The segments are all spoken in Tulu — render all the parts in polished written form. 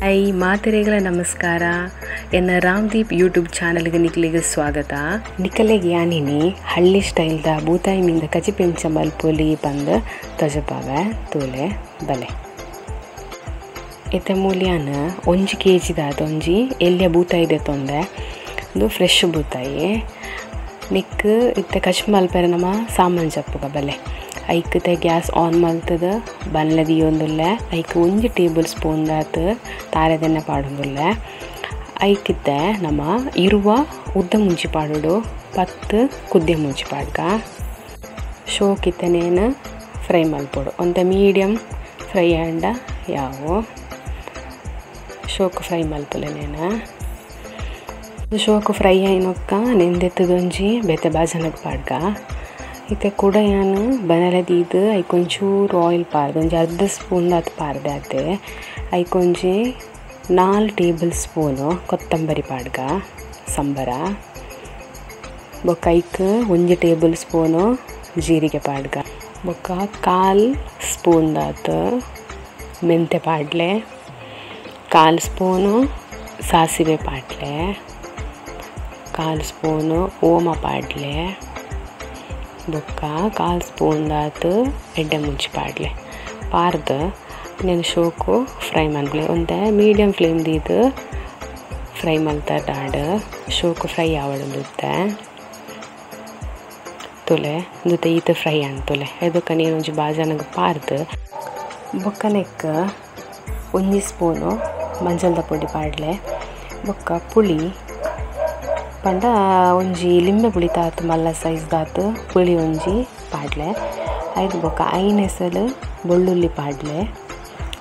I ಮಾತೆರೆಗಳ ನಮಸ್ಕಾರ. ಎನ್ನ ರಾಮದೀಪ್ ಯೂಟ್ಯೂಬ್ ಚಾನಲ್ಗೆ ನಿಕ್ಲೆಗ್ ಸ್ವಾಗತ. ನಿಕಲೆಗ್ ಯಾನಿನಿ ಹಳ್ಳಿ ಸ್ಟೈಲ್ದ ಬೂತಾಯಿ ಮಿಂದ ಕಜಿಪೆಂಚ ಮಲ್ಪೊಲಿ ಪಂದ್ ತೊಜಪಾವೆ ತೂಲೆ ಬಲೆ. ಇತ್ತೆ ಮೂಲ್ಯಾನ 1 ಕೆಜಿ ದಾದ ಒಂಜಿ ಎಲ್ಯ ಬೂತಾಯಿ ದೆತ್ತೊಂದೆ, ಉಂದು ಫ್ರೆಶ್ ಬೂತಾಯಿ. ನಿಕ್ ಇತ್ತೆ ಕಜಿಪು ಮಲ್ಪೆರೆ ನಮ ಸಾಮಾನ್ ಜಪ್ಪುಗ ಬಲೆ. ಐಕ್ತೆ ಗ್ಯಾಸ್ ಆನ್ ಮಲ್ತದ ಬನ್ಲೆ ದೀಯೊಂದುಲ್ಲೆ. ಐಕ್ 1 ಟೇಬಲ್ ಸ್ಪೂನ್ ದಾತ್ ತಾರೆದೆಣ್ಣೆ ಪಾಡೊಂದುಲ್ಲೆ. ಐಕಿತ್ತೆ ನಮ 20 ಉದ್ದ ಮುಂಚಿ ಪಾಡೋಡು, 10 ಕುದ್ದೆ ಮುಂಚಿ ಪಾಡ್ಕ. ಶೋಕಿತ್ತನೇನು ಫ್ರೈ ಮಲ್ಪೊಡು, ಒಂತೆ ಮೀಡಿಯಂ ಫ್ರೈ ಆಂಡ ಯಾವು ಶೋಕು ಫ್ರೈ ಮಲ್ಪೊಲೆ. ನೇನು ಶೋಕು ಫ್ರೈ ಆಯಿನೊಕ್ಕ ನೆಂದೆತ್ತದೊಂಜಿ ಬೇತೆ ಬಾಜನಗ್ ಪಾಡ್ಕ. ಇತ್ತೆ ಕೂಡ ಯಾನು ಬನಲೆ ದೀದ್ ಐಕೊಂಚೂರು ಆಯಿಲ್ ಪಾರ್ದು ಒಂಜಿ ಅರ್ಧ ಸ್ಪೂನ್ ದಾತ್ ಪಾರ್ದೆ ಆತೆ. ಐಕೊಂಜಿ 4 ಟೇಬಲ್ ಸ್ಪೂನು ಕೊತ್ತಂಬರಿ ಪಾಡ್ಗ ಸಂಬರ. ಬೊಕ್ಕ ಐಕ್ 1 ಟೇಬಲ್ ಸ್ಪೂನು ಜೀರಿಗೆ ಪಾಡ್ಗ. ಬೊಕ್ಕ 1/4 ಸ್ಪೂನ್ ದಾತ್ ಮೆಂತೆ ಪಾಡ್ಲೆ, 1/4 ಸ್ಪೂನು ಸಾಸಿವೆ ಪಾಡ್ಲೆ, 1/4 ಸ್ಪೂನು ಓಮ ಪಾಡ್ಲೆ, ಬೊಕ್ಕ 1/4 ಸ್ಪೂನ್ ದಾತ್ ಎಡ್ಡೆ ಮುಂಚಿ ಪಾಡ್ಲೆ. ಪಾರ್ದು నేను ಶೋಕು ಫ್ರೈ ಮಲ್ಪಲೆ. ಒಂತೆ ಮೀಡಿಯಂ ಫ್ಲೇಮ್ ದೀದ್ ಫ್ರೈ ಮಲ್ತದಾಡ್ ಶೋಕು ಫ್ರೈ ಆವಡೊಂದುತ್ತೆ ತುಲೆ ಉಂದುತ್ತೆ ಈತ ಫ್ರೈ ಆಂಡ್ ತುಲೆ. ಎದೊಕ್ಕ ನೀನು ಒಂಜಿ ಬಾಜನಗ್ ಪಾರ್ದು ಬೊಕ್ಕ ನೆಕ್ 1 ಸ್ಪೂನು ಮಂಜಲ್ದ ಪೊಡಿ ಪಾಡ್ಲೆ. ಬೊಕ್ಕ ಪುಳಿ ಪಂಡ ಒಂಜಿ ಲಿಂಬೆ ಪುಳಿ ತಾತ್ ಮಲ್ಲ ಸೈಜ್ ದಾತ್ ಪುಳಿ ಒಂಜಿ ಪಾಡ್ಲೆ. ಐದು ಬೊಕ್ಕ 5 ಎಸಲು ಬೆಳ್ಳುಳ್ಳಿ ಪಾಡ್ಲೆ,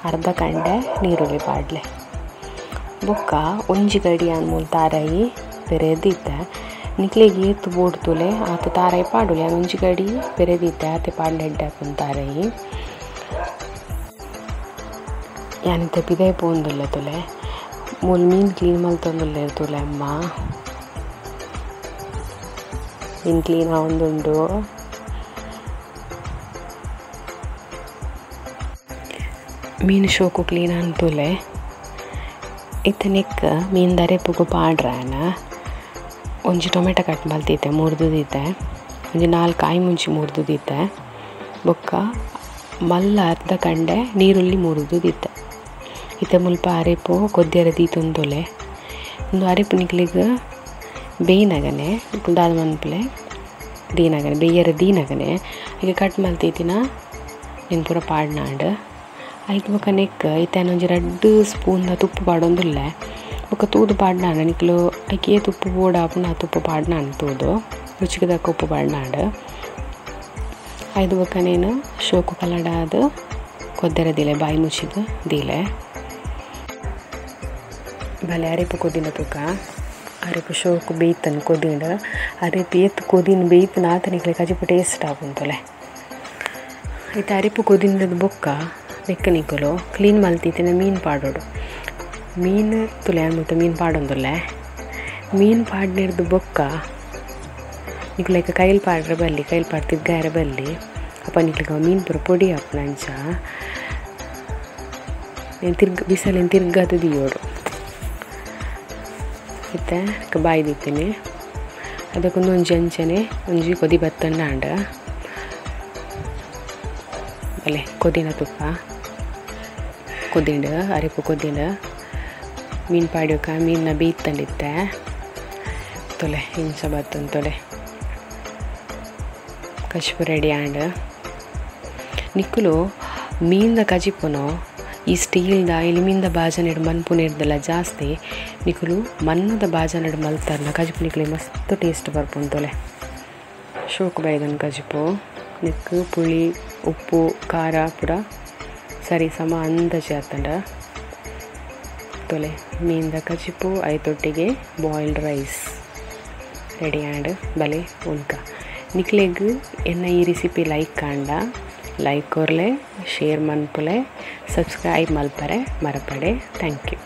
ಅರ್ಧ ಕಂಡೆ ನೀರುಳ್ಳಿ ಪಾಡ್ಲೆ. ಬೊಕ್ಕ 1 ಗಡಿ ಮೂಲ ತಾರಾಯಿ ಪೆರೆದಿತ್ತೆ. ನಿಕ್ಲೆಗ್ ಏತ್ ಬೋಡು ತುಲೆ ಆತ ತಾರಾಯಿ ಪಾಡುಲೆ. 1 ಗಡಿ ಪೆರೆದಿತ್ತೆ ಆತೆ ಪಾಡ್ಲೆ ಎಡ್ಡೆ ಆಪುಂಡು ತಾರಾಯಿ. ಯಾನಿತ್ತೆ ಪಿದೈ ಪೋಂದುಲ್ಲೆ ತುಲೆ, ಮೂಲು ಮೀನು ಕ್ಲೀನ್ ಮಲ್ತೊಂದುಲ್ಲೆ ತುಲೆ ಅಮ್ಮ. ಮೀನು ಕ್ಲೀನ್ ಆವೊಂದುಂಡು. ಮೀನು ಶೋಕು ಕ್ಲೀನ್ ಅಂತುಲೆ. ಇತ್ತೆ ನೆಕ್ ಮೀನು ದರೆಪುಗು ಪಾಡ್ರಾನ ಒಂಜಿ ಟೊಮೆಟೊ ಕಟ್ ಮಲ್ತಿತ್ತೆ ಮುರ್ದುದಿತ್ತೆ, ಒಂಜಿ 4 ಕಾಯಿ ಮುಂಚಿ ಮುರ್ದುದಿತ್ತೆ, ಬೊಕ್ಕ ಮಲ್ಲ ಅರ್ಧ ಕಂಡೆ ನೀರುಳ್ಳಿ ಮುರ್ದುದಿತ್ತೆ. ಇತ್ತೆ ಮುಲ್ಪ ಅರೆಪು ಕೊದ್ಯರ ದೀತೊಂದುಲೆ. ಒಂದು ಅರೆಪು ನಿಕ್ಲೆಗ್ ಬೇಯ್ನಗನೆ ದಾದ ಮನ್ಪುಲೆ ದೀನಗನೆ ಬೇಯ್ಯರ ದೀನಗನೆ ಈಗ ಕಟ್ ಮಲ್ತಿತ್ತಿನ ನೆನ್ ಪೂರ ಪಾಡ್ನಾಂಡ್. ಐಕ್ ಬೊಕ್ಕ ನೆಕ್ ಇತ್ತೆ ಒಂಜಿ 2 ಸ್ಪೂನ್ ತುಪ್ಪು ಪಾಡೊಂದುಲ್ಲೆ. ಬೊಕ್ಕ ತೂದು ಪಾಡ್ನಾಂಡ ನಿಕ್ಲು ಐಕ್ ಏತ್ ಉಪ್ಪು ಬೋಡಾಪುಂಡು ಆ ತುಪ್ಪು ಪಾಡ್ನಾಂಡ್, ತೂದು ರುಚಿಗೆ ತಕ್ಕ ಉಪ್ಪು ಪಾಡ್ನಾಂಡ್. ಐದು ಬೊಕ್ಕ ನೇನು ಶೋಕು ಕಲಡಾದ್ ಕೊದ್ದೆರ ದೀಲೆ, ಬಾಯಿ ಮುಚ್ಚಿದ್ ದೀಲೆ. ಬಲೆ ಅರೆಪು ಕೊದಿನ ತೂಕ ಅರೆಪು ಶೋಕು ಬೇಯ್ತನ್ ಕೊದಿಂಡ. ಅರೆಪು ಏತ್ ಕೊದಿನ ಬೇಯ್ತನ ಆತ ನಿಕ್ಲೆ ಕಜಿಪು ಟೇಸ್ಟ್ ಆಪುಂತೊಲೆ. ಇತ್ತೆ ಅರೆಪು ಕೊದಿಂಡದ ಬೊಕ್ಕ ನೆಕ್ಕ ನಿಕುಲು ಕ್ಲೀನ್ ಮಲ್ತಿತ್ತಿನ ಮೀನು ಪಾಡೋಡು. ಮೀನು ತುಲೆ ಮುಟ್ಟ ಮೀನು ಪಾಡೊಂದುಲ್ಲೆ. ಮೀನು ಪಾಡ್ನಿರ್ದು ಬೊಕ್ಕ ನಿಕ್ಲು ಐಕ ಕೈಲ್ ಪಾಡ್ರೆ ಬಲ್ಲಿ, ಕೈಲ್ ಪಾಡ್ ತಿರ್ಗಾಯರೆ ಬಲ್ಲಿ. ಅಪ್ಪ ನಿಕ್ಲಿಗೆ ಮೀನು ಪೂರ ಪೊಡಿ ಆಪುಂಡು ಅಂಚ నేను ತಿರ್ಗ ಬಿಸಲೇನು ತಿರ್ಗಾದು ದಿಯೋಡು. ಇತ್ತೆ ಬಾಯಿ ದೀತೀನಿ. ಅದಕ್ಕೊಂದು ಒಂಜಿ ಅಂಚನೆ ಒಂಜಿ ಕೊದಿ ಬತ್ತಂಡ ಬಲೆ ಕೊದಿನ ತುಪ್ಪ ಕೊದಿಂಡು ಅರೆಪು ಕೊದಿಂಡು ಮೀನು ಪಾಡ್ಯೋಕ ಮೀನ ಬೇಯ್ತಂಡಿತ್ತೆ ತೊಲೆ ಇಂಚ ಬತ್ತಂದು ತೊಲೆ ಕಜಿಪು ರೆಡಿ ಆಂಡ್. ನಿಕ್ಕುಲು ಮೀನ್ದ ಕಜಿಪುನು ಈ ಸ್ಟೀಲ್ದ ಎಲಿಮಿಂದ ಬಾಜನೆಡ್ ಮನ್ಪುನೆಡ್ದಲ ಜಾಸ್ತಿ ನಿಕುಲು ಮನ್ನದ ಬಾಜನೆಡ್ ಮಲ್ತಾರ್ನ ಕಜಿಪು ನಿಕ್ಲೆ ಮಸ್ತ್ ಟೇಸ್ಟ್ ಬರ್ಪುಂಡು ತೊಲೆ. ಶೋಕು ಬೈದನ್ ಕಜಿಪು ನಿಕ್ಕು ಪುಳಿ ಉಪ್ಪು ಖಾರ ಪೂರ ಸರಿ ಸಮ ಅಂದಾಜು ಆತಂಡ ತೊಲೆ. ಮೀನ್ದ ಕಜಿಪು ಐತೊಟ್ಟಿಗೆ ಬಾಯ್ಲ್ಡ್ ರೈಸ್ ರೆಡಿ ಆಂಡ್ ಬಲೆ ಉಲ್ಕ. ನಿಕ್ಲೆಗ್ ಎನ್ನ ಈ ರೆಸಿಪಿ ಲೈಕ್ ಆಂಡ ಲೈಕ್ ಕೊರ್ಲೆ, ಶೇರ್ ಮನ್ಪುಲೆ, ಸಬ್ಸ್ಕ್ರೈಬ್ ಮಲ್ಪರೆ ಮರಪಡೆ. Thank you.